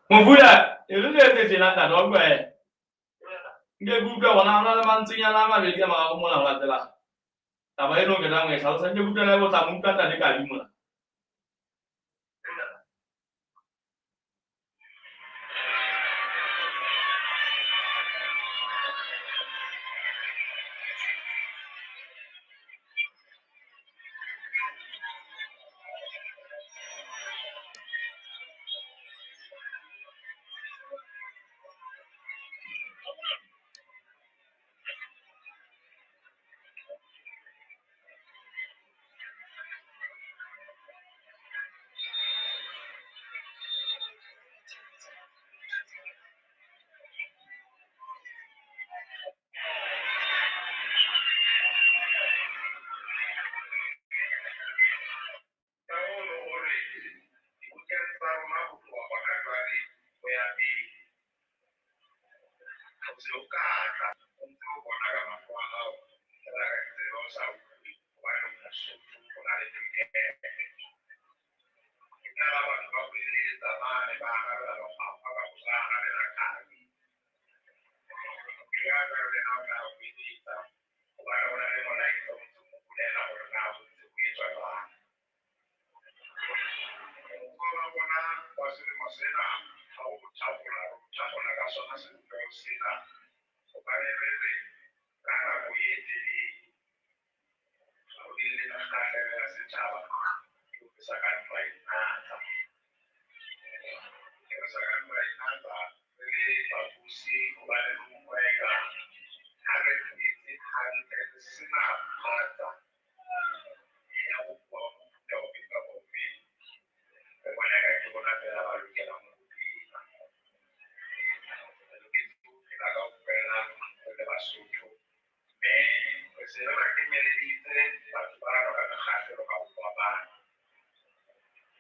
Mvula e re le tse tjena ntate wa utlwa eh. Nke ke utlwa bona hona le mantswenyana a mabedi a mararo mona ho latela taba eno ke tlang ho e hlalosa. Nke ke utlwa le tla mo utlwa ntate Kabi mona. matla o ntse o bona ka mahlo a hao fela ka ditsebe o sa utlwe hobane o Mosotho o na le tokelo. Ke tla ba batho ba ho eletsa mane ba arabela lefapha ka ho sa arabela khabi. Motho ya jwalo le ha o tla ho eletsa hobane o na le molaetsa o ntse o bolela hore na ho ntse ho etswa jwang. Mokgwa wa bona wa selemo sena ha o thapola, o thapola ka sona sebopeho sena hobane re re ka nako e telele ha o bile le kgahleho ya setjhaba eo re sa kang ra e natsa. Re sa kang ra e natsa re le babusi hobane re utlwa eka ha re phetse hantle re sena matla ya ho bua mofuta ofe kapa ofe. Re bona eka ke rona feela ba lokelang ho phela. Re loketse ho phela kaofela re le Basotho, mme re se re ba kenyeleditse batho bano ka mekgahlelo ka ho fapana.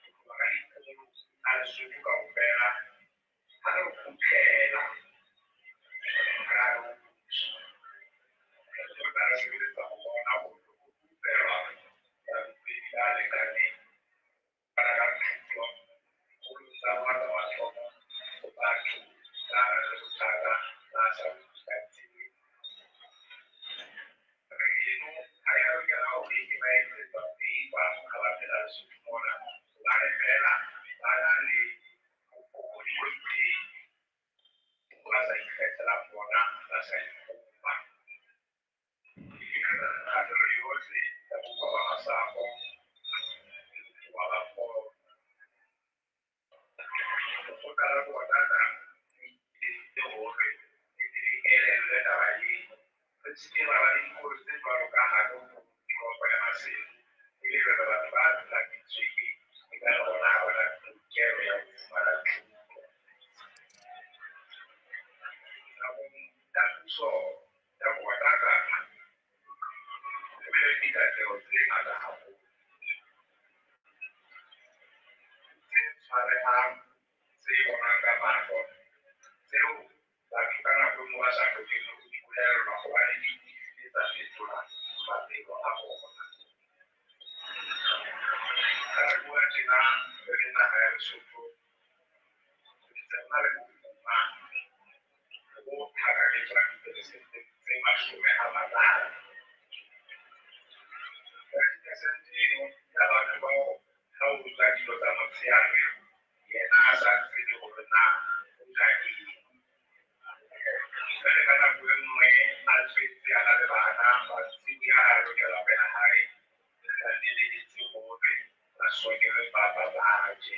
Ho tloha ka dikolo tsa Lesotho kaofela ha re kgutlela ka hare ho puso, re tlo tla re sebeletsa ho bona hore ho rupelwa barupedi ba lekaneng fana ka thuto dikolong tsa rona tsa mathomo ho batho ba nang le bothata ba sa utlweng ka ditsebeng. Tabeng eno ha ya lokela hore e ba etsetsa favour ha ba phela Lesotho mona hobane feela ba na le bofokodi bo itseng ba sa ikgethelang bona, ba sa ipopa. Mekgahlelo yohle ya bopa ba masapo le bokowa ba pono. Lekgotla la Bowatana le ipileditse hore le tle le elellwe taba eno. Re se ke ra ba le dikolo tse jwalo ka hare ho toropo ya Maseru, e le jwale batho ba dulang metswekeng ekare bona ha ba na tokelo ya ho fumana thuto. Nakong ya puso ya Bowatana ho bile le dikatleho tse ngata haholo tse tshwarehang, tse bonwang ka mahlo, tseo batho ka nako e nngwe ba sa hlokeng le ho di bolellwa hobane di ile tsa fetola maphelo a bona. Ha re bua tjena re le naha ya Lesotho, re ntse re na le bofuma bo phakanyetswang diperesente tse 30. 30% eno ya batho bao ha o ja dijo tsa motshehare yena a sa tsebe hore na o ja eng. Jwale ka nako e nngwe a tswetse a na le bana, mantsibuya ha a lokela ho ya hae, ba lebeletse hore ba sokelwe papa ba je.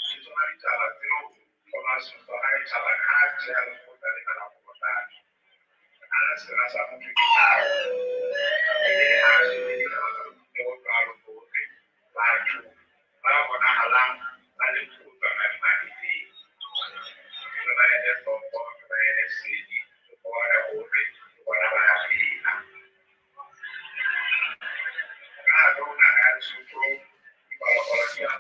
Ke tsona ditaba tseo Thomas Motsoahae Thabane ha a theha lekgotla lena la Bowatana. A re sera sa motho ke tau. Ebile ha a shebe ditaba tsa mofuta o jwalo hore batho ba bonahalang ba le photswana dimahetleng re ba ele hloko, re ba ele sedi, re bone hore le bona ba a phela. Ka hare ho naha ya Lesotho dipalopalo di a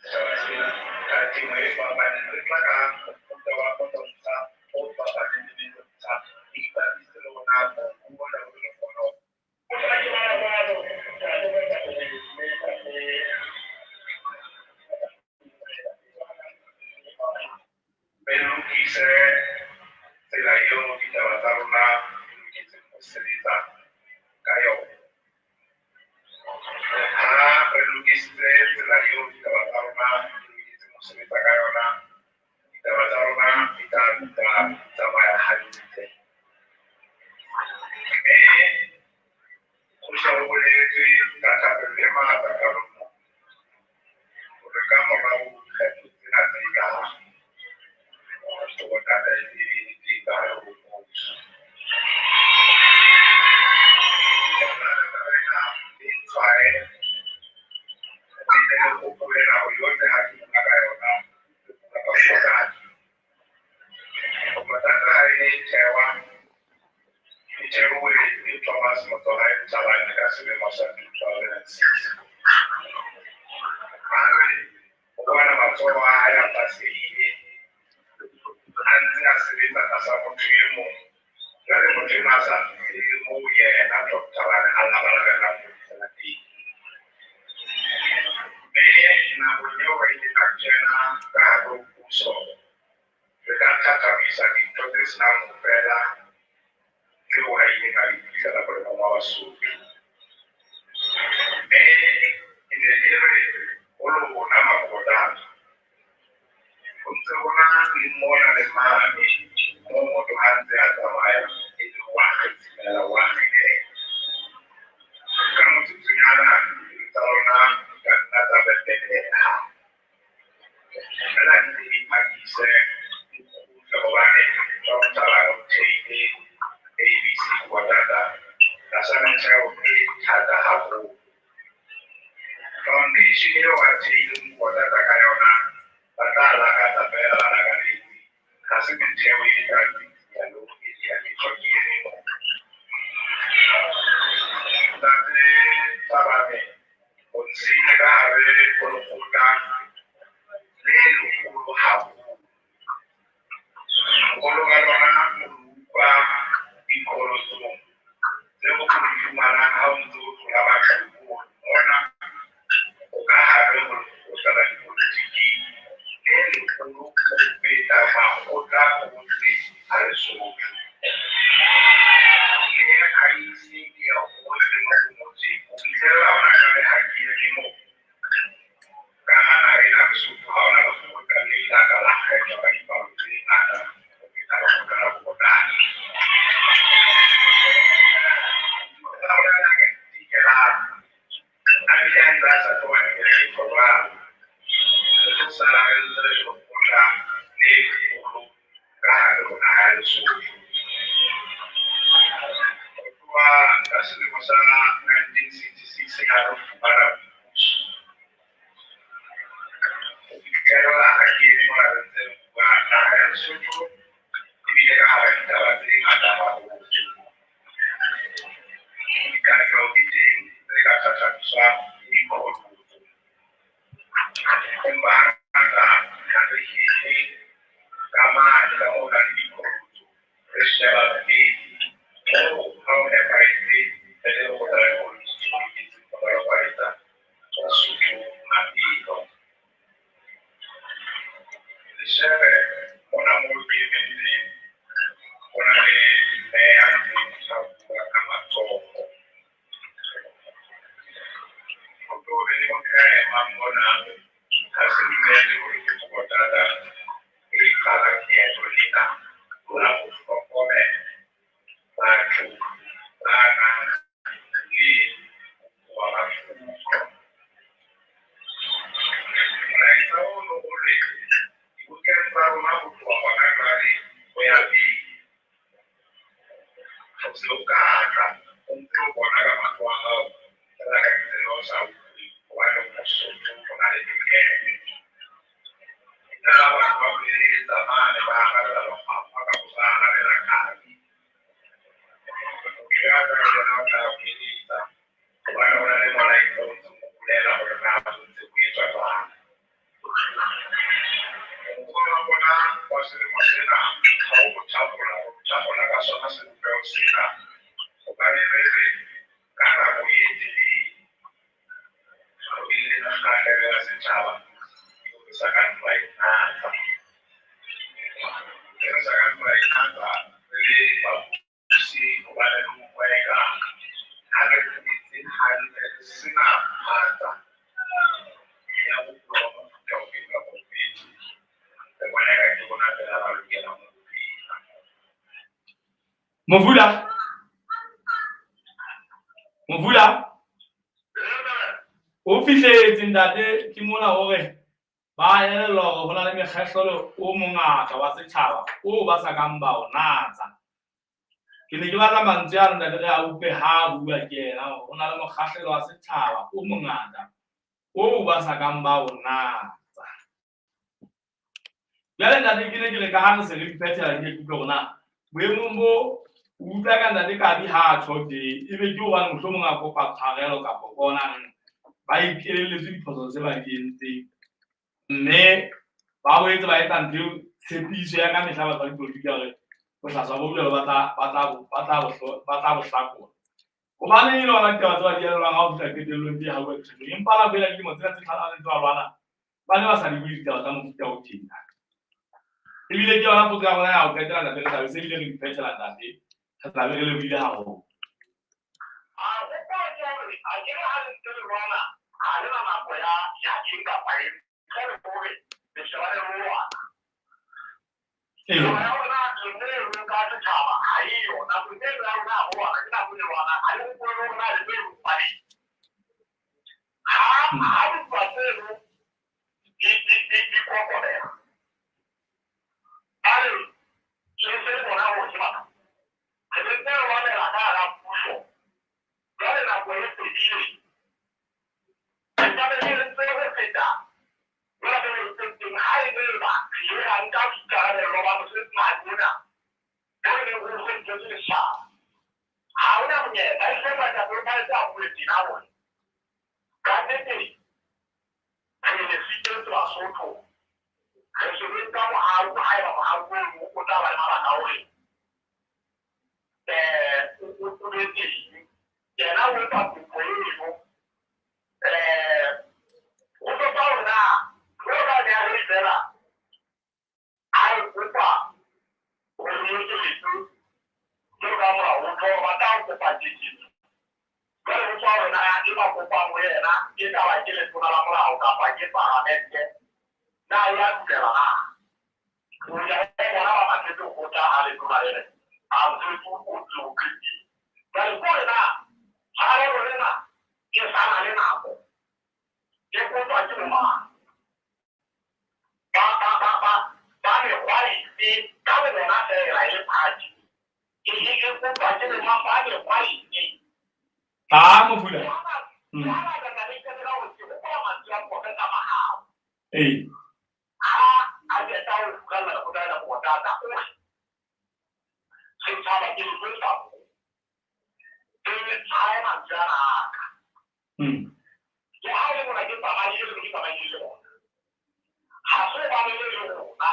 setjhaba sena ka temo e fapaneng. Re tla ka mofuta wa motontsha o fapaneng le menontsha, re ipapisitse le hore na mobu ona o re kgona ho re lokise tsela eo ditaba tsa rona di loketseng ho sebetsa ka yona. Ha re lokisitse tsela eo ditaba tsa rona di loketseng ho sebetsa ka yona, ditaba tsa rona di tla dula di tsamaya hantle. Mme ho se ho boletswe ka thapelo e matla ka mona hore ka morao ho dikgetho tsena tse tlang, Bowatana e be e le teng ka hare ho mmuso. Yona taba ena e ntshwae, re nne re hopole nako yohle ha ke bua ka yona, re bua ka Bowatana. Bowatana ha e ne e thehwa, e thehuwe ke Thomas Motsoahae Thabane ka selemo sa 2006. A re o bona matsoho a hae a pasehile, a ntse a sebetsa tlasa motho e mong. Jwale motho enwa a sa fihle moo yena Tom Thabane a labalabelang ho fihlela teng. Mme nakong eo ba ileng ba kena ka hare ho puso, re ka thathamisa dintho tse senang ho fela tseo a ileng a di fihlela molemong wa Basotho. Mme ke ne ke re ho lona Mabotana, ho ntse ho na le mona le mane moo motho ha ntse a tsamaya e le wa kgetsimela, wa kgidela. Ka motsotsonyana dipelo tsa lona di ka nna tsa bepeleha. Feela di tle di phakise di kgutle hobane Tom Thabane o theile ABC Botata tlasa metheo e thata haholo. Foundation eo a theileng Botata ka yona ba tla lakatsa feela ba lakaletse. Ha se metheo e tla tsitsinya le ho elia ke tjho ke eme mona. Ntate Thabane o ntshile ka hare ho lekgotla le leholo haholo. Boholo ba lona o utlwa diqholotsong tseo o di fumanang ha o ntse o tlola matlung mona o ka hare ho lekgotla la dipolotiki le leholo ho feta makgotla ohle a Lesotho. Le ha ise ke ye hohle moo ho ngotsweng ho fihlella hona jwale ha ke eme moo. Ka naha ena Lesotho ha hona lekgotla le la ka la kgethwa ka dipalo tse ngata ho feta lekgotla la Bokotana. Lekgotla la Bokotana ka dikelang a bile a ntse a sa tlo ba dikgetho jwalo. Re tlo sala re ntse re le lekgotla le leholo ka hare ho naha ya Lesotho. Ho tloha ka selemo sa 1966 ha re fumana boipuso ho fihlella ha ke eme mona re ntse re bua, naha ya Lesotho e bile ka hara ditaba tse ngata haholo. Dikatleho di teng tse ka thathamiswang le diqholotso. Empa hangata ha re hetle ka mane ka moo ho nang le diqholotso, re sheba pele moo ha ho nepahetse re le lekgotla la dipolotiki le loketseng ho nolofaletsa Basotho maphelo. Le shebe mona moo ke emeng teng, ho na le mme ya ntseng a bua ka matsoho. Ho tlo be le motho ya emang mona, ha se nnete hore ke Bokotana e qalang leeto lena la ho hlokomela batho ba nang le bokowa ba kutlo. Molaetsa ono o re dibokeng tsa rona ho tloha hona jwale ho ya pele, ho se o ka tla o ntse o bona ka mahlo a hao feela ka ditsebe o sa utlwe hobane o Mosotho o na le tokelo. E tla ba batho ba boeletsa mane ba arabela lekgwakgwa kapa ba arabela kabi. Motho ya ka yena o tla boeletsa hobane o na le molaetsa o ntseng o bolela hore na ho ntse ho etswa jwang. Mokgwa wa bona wa selemo sena ha o thapola, o thapola ka sona sebopeho sena hobane re re ka nako e telele ho bile le kgahleho ya setjhaba eo re sa kang ra e natsa. Re sa kang ra e natsa re le babusi hobane re utlwa eka ha re phetse hantle re sena phatsa ya bophelo ba mofuta ofe kapa ofe, re bona eka ke rona feela ba lokelang ho phela. Mofula, Mofula, o fihletse ntate ke mona hore ba elellwa hore ho na le mekgahlelo o mongata wa setjhaba oo ba sa kang ba o natsa. Ke ne ke batla mantswe ano ntate re a utlwe ha a bua ke yena hore ho na le mokgahlelo wa setjhaba o mongata oo ba sa kang ba o natsa. Jwale ntate ke ne ke re ka ha re se re di phethela ke ikutlwe hore na boemong bo o utlwa ka ntate Kabi ha a tjho tje ebe ke hobane mohlomong a kopa tshwarelo kapa ke ona reng ba ikelelletswe diphoso tse ba di entseng mme ba boetse ba etsa ntho eo Tshepiso ya ka mehla batho ba dipolotiki ya hore bohlaswa bo jwalo ba tla ba tla ba tla ba tla bo hlakola. Hobaneng e le hona ditaba tse ba di elellwang ha ho fihla qetellong tse hauwa dikgethong. Empa nako ena dilemo tsena tse tlhano ha ntse ba lwana, ba ne ba sa di bue ditaba tsa mofuta o tjena. Ebile ke yona potso ya rona ya ho qetela ntate, re tlabe se ebile re di phethela ntate, re tlabe re lebohile haholo. A hopola ke hore a kere ha le ntse le lwana ha le na nako ya ya eng kapa eng ntle le hore le shebane le ho lwana. Taba ya hore na le mono ka setjhaba ha eyo. Nakong eno ya rona ya ho lwana ke nako e le lwanang ha le hopole le hore na le mono hobaneng. Ha ha dintwa tseno di di di di kokobela ba re le se le bona hore ke batho re ne ntse re lwanela ka hara puso jwale nako e fedile re tlabe re entse ho feta jwale re entseng teng ha e eba re ile ra nka boikarabello ba mosebetsi mane ona bo re neng re o ntshetse setjhaba. Ha hona monyetla e hle moetapele o tshwanetse a bue tjena hore kannete re le sitetswe Basotho re sebetsa mohau haeba mohau ono o tla ba le mabaka a hore um o be teng. Yena o etsa kopo eno um ho tlo tswa hore na jwalo ka ne a re feela a e kopa hore e ekeletswe jwalo ka molaotheo ba tla kopa keketso. Jwale ho tswa hore na e ba kopang ho yena e ka ba ke letona la molao kapa ke palamente na ya dumela na. Ho ya ho bona ba mathetse ho tla ha letona le re a mosebetsi o ntse o qetile. Jwale ke hore na tshwarelo lena e sa na le nako e kotwa ke bo mang? Ba ba ba ba ba mekgwa efe ka bo bona feela e le party e e e kotwa ke bo mang ba mekgwa efe? Ha mofula. Hangata taba e qetela hore ke hopola mantswe a Professor Mahao. Ee. Ha a qeta ho furalla lekgotla lena Botata o re setjhaba ke le jwetsa hore le tshae mantswe ana a ka. Le ha e le mona ke tsamaile le ke tsamaile le bona. Ha se hobane le le rona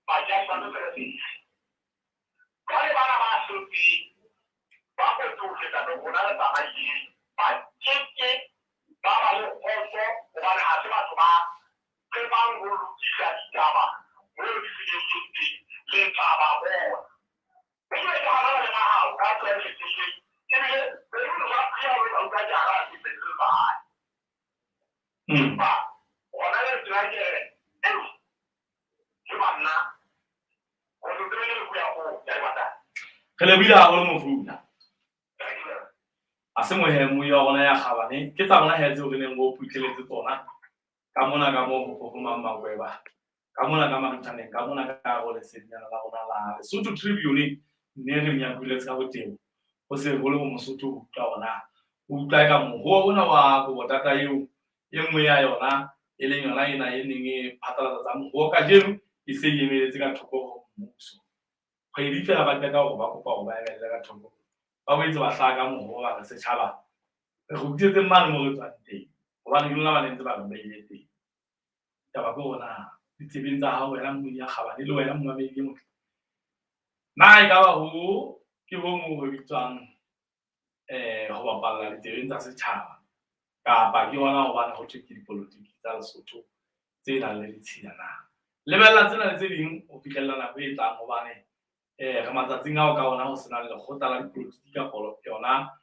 bajadi ba meferefere. Jwale bana ba setseng ba kotsi ho feta le rona re tsamaileng ba keke ba ba le kgotso hobane ha se batho ba tsebang ho lokisa ditaba moo di senyehileng teng le tla ba bona. Ho ke ke hana le mahao ka tlwaelehileng ebile pelo ba phia ho etsa utlwa ke hara sepetlele sa hae. Empa hona le tsela ke re ke banna ho se tsebe ke lefu ya kgoho ya lebata. Re lebohile haholo mofula. A se mohemo ya rona ya kgabane ke tsa rona he tseo re neng re o phutleletse tsona ka mona ka moo ho phophomang makweba ka mona ka Maruthaneng ka mona ka hare ho lesedinyana la rona la Lesotho Tribune mme re nyakuletse ka botebo ho se ho le ho Mosotho ho utlwa hore na o utlwa eka mohoo ona wa kobotata eo e nngwe ya yona e leng yona ena e neng e phatlalatsa tsa mohoo kajeno e se e emeletse ka thoko ho mmuso. Kgwedi feela ba qeta hore ba kopa hore ba emelle ka thoko ba boetse ba hlaha ka mohoo ba re setjhaba re kgutlisetseng mane mo re tswang teng hobane ke lona ba ne ntse ba re beile teng. Taba ke hore na ditsebeng tsa hao wena mmui ya kgabane le wena momamedi e motle na e ka ba ho ke ho mo ho bitswang ho bapalla ditsebeng tsa setjhaba kapa ke hona hobane ho thwe ke dipolotiki tsa Lesotho tse nang le ditshila na. Lebella tsena le tse ding ho fihlella nako e tlang hobane re matsatsing ao ka ona ho senang lekgotla la dipolotiki kapa yona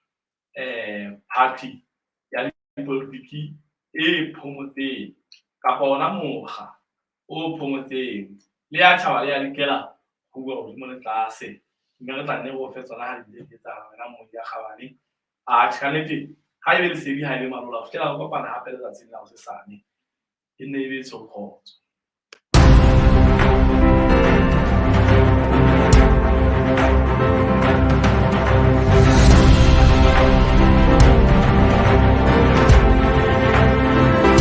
party ya dipolotiki e phomotseng kapa ona mokga o phomotseng le ya tjhaba le ya dikela ho bua hodimo le tlase mme re tla nne re o fe tsona ha di ntse di etsahala wena mmodi ya kgabane. Atjhe ka nnete ha ebe lesedi ha ebe malola ho fihlela re kopana hape letsatsing la hosesane e nne e be tshokgotso.